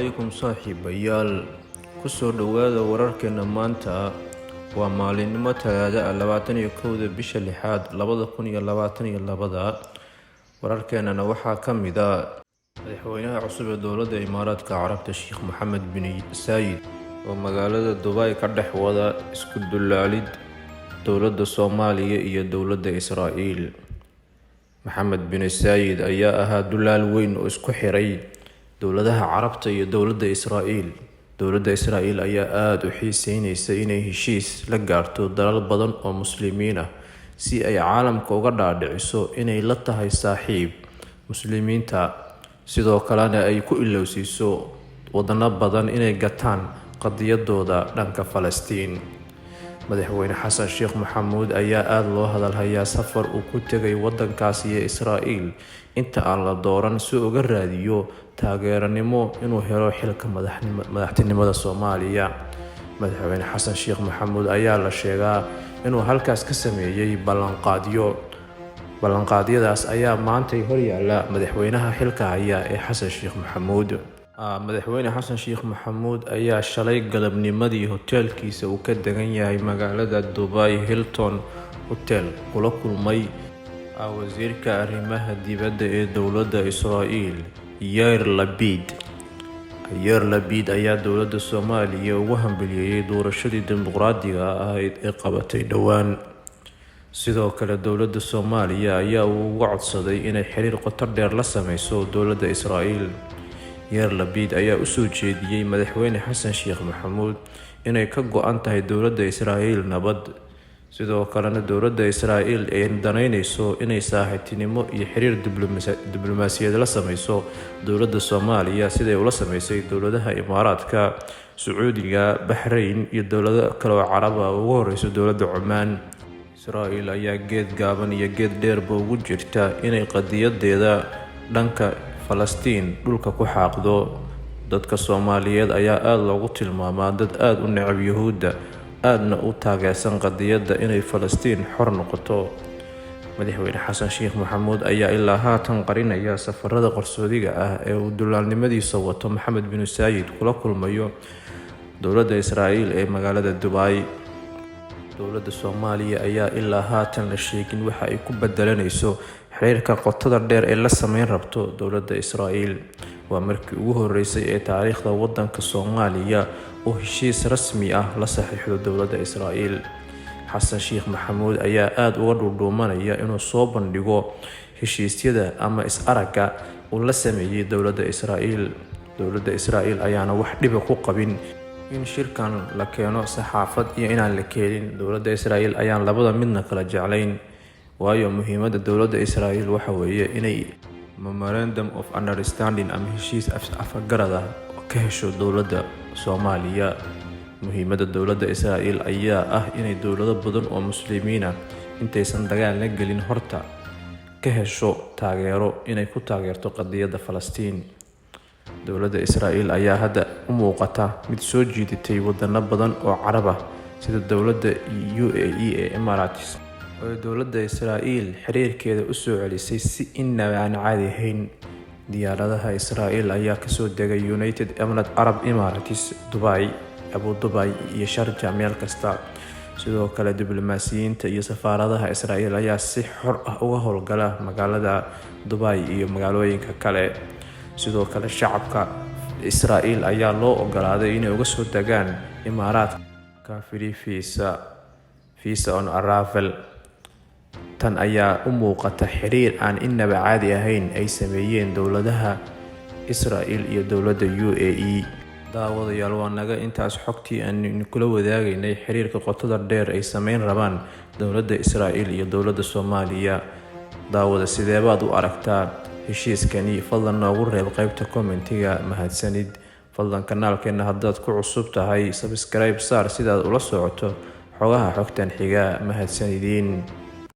Calaykum saaxiibayaal, kusoo dhowaada wararkeena maanta. Waa maalinimo Talaada ah, 21-da bisha lixaad 2022-da. Wararkeenana waxaa ka mid ah madaxweynaha cusub ee dowladda Imaaraadka Carabta, Sheekh Maxamed bin Saayid, oo magaalada Dubai ka dhex wada isku dulaalid dowladda Soomaaliya iyo dowladda Israa'iil. Maxamed bin Saayid ayaa ahaa dulaal weyn oo isku xiray dowladaha Carabta iyo dowladda Israa'iil. Dowladda Israa'iil ayaa aada u xiiseyneysa inay heshiis la gaarto dalal badan oo Muslimiin ah, si ay caalamka uga dhaadhiciso inay la tahay saaxiib Muslimiinta, sidoo kalena ay ku ilowsiiso wadano badan inay gataan qadiyadooda dhanka Falastiin. Madaxweyne Xasan Sheekh Maxamuud ayaa aada loo hadalhayaa safar uu ku tegay wadankaas iyo Israa'iil inta aan la dooran, si uga raadiyo taageeranimo inuu helo xilka madaxtinimada Soomaaliya. Madaxweyne Xasan Sheekh Maxamuud ayaa la sheegaa inuu halkaas ka sameeyey ballanqaadyo. Ballanqaadyadaas ayaa maantay horyaala madaxweynaha xilka haya ee Xasan Sheekh Maxamuud. Madaxweyne Xasan Sheekh Maxamuud ayaa shalay galabnimadii hoteelkiisa uu ka degan yahay magaalada Dubai, Hilton Hotel, kula kulmay wasiirka arrimaha dibadda ee dowladda Israa'iil, Yair Lapid. Yair Lapid ayaa dowladda Soomaaliya ugu hambalyeeyay doorashadii dimuqraadiga ahayd ee qabatay dhowaan. Sidoo kale, dowladda Soomaaliya ayaa uu uga codsaday inay xiriir qoto dheer la sameyso dowladda Israa'iil. Yair Lapid ayaa usoo jeediyey madaxweyne Xasan Sheekh Maxamuud inay ka go-an tahay dowladda Israa'iil nabad, sidoo kalena dowladda Israa'iil ay danaynayso inay saaxiibtinimo iyo xiriir diblomaasiyadeed la sameyso dowladda Soomaaliya, siday ula sameysay dowladaha Imaaraadka, Sacuudiga, Baxrayn iyo dowlado kale oo Carab ah, ugu horeyso dowladda Cumaan. Israa'iil ayaa geed gaaban iyo geed dheerba ugu jirta inay qadiyadeeda dhanka Falastiin dhulka ku xaaqdo. Dadka Soomaaliyeed ayaa aada loogu tilmaamaa dad aada u necab Yuhuudda, aadna u taageersan qadiyadda inay Falastiin xor noqoto. Madaxweyne Xasan Sheekh Maxamuud ayaa ilaa haatan qarinaya safarada qarsoodiga ah ee uu dulaalnimadiisa wato Maxamed bin Saayid kula kulmayo dowladda Israa'iil ee magaalada Dubai. Dowladda Soomaaliya ayaa ilaa haatan la sheegin waxa ay ku bedelanayso xiriirka qotada dheer ee la sameyn rabto dowladda Israa'iil. Waa markii ugu horeysay ee taariikhda wadanka Soomaaliya uu heshiis rasmi ah la saxiixdo dowladda Israa'iil. Xasan Sheekh Maxamuud ayaa aada uga dhuudhuumanaya inuu soo bandhigo heshiisyada ama is-aragga uu la sameeyey dowladda Israa'iil. Dowladda Israa'iil ayaana wax dhiba ku qabin in shirkan la keeno saxaafad iyo inaan la keenin. Dowladda Israa'iil ayaan labada midna kala jeclayn, waayo muhiimadda dowladda Israa'iil waxa weeye inay memorandum of understanding ama heshiis afgarad ah ka hesho dowladda Soomaaliya. Muhiimadda dowladda Israa'iil ayaa ah inay dowlado badan oo Muslimiin ah intaysan dagaal la gelin horta ka hesho taageero, inay ku taageerto qadiyadda Falastiin. Dowladda Israa'iil ayaa hadda u muuqata mid soo jiidatay wadano badan oo Carab ah, sida dowladda UAE ee Emirates, oo dowladda Israa'iil xiriirkeeda usoo celisay si inaba aan caadi ahayn. Diyaaradaha Israa'iil ayaa kasoo degay United Arab Emirates, Dubai, Abu Dubai iyo Sharja, meel kasta. Sidoo kale, diblomaasiyiinta iyo safaaradaha Israa'iil ayaa si xor ah uga howlgala magaalada Dubai iyo magaalooyinka kale. Sidoo kale, shacabka Israa'iil ayaa loo ogolaaday inay uga soo degaan Imaaraadka free visa, visa on arrival. Tan ayaa u muuqata xiriir aan inaba caadi ahayn ay sameeyeen dowladaha Israa'iil iyo dowladda UAE. Daawadayaal, waa naga intaas xogtii aan kula wadaagaynay xiriirka qotada dheer ay sameyn rabaan dowladda Israa'iil iyo dowladda Soomaaliya. Daawada, sideebaad u aragtaa heshiiskani? Fadlan noogu reeb qeybta commentiga. Mahadsanid. Fadlan kanaalkeena haddaad ku cusub tahay, subscribe saar sidaad ula socoto xogaha xogtan xiga. Mahadsanidin.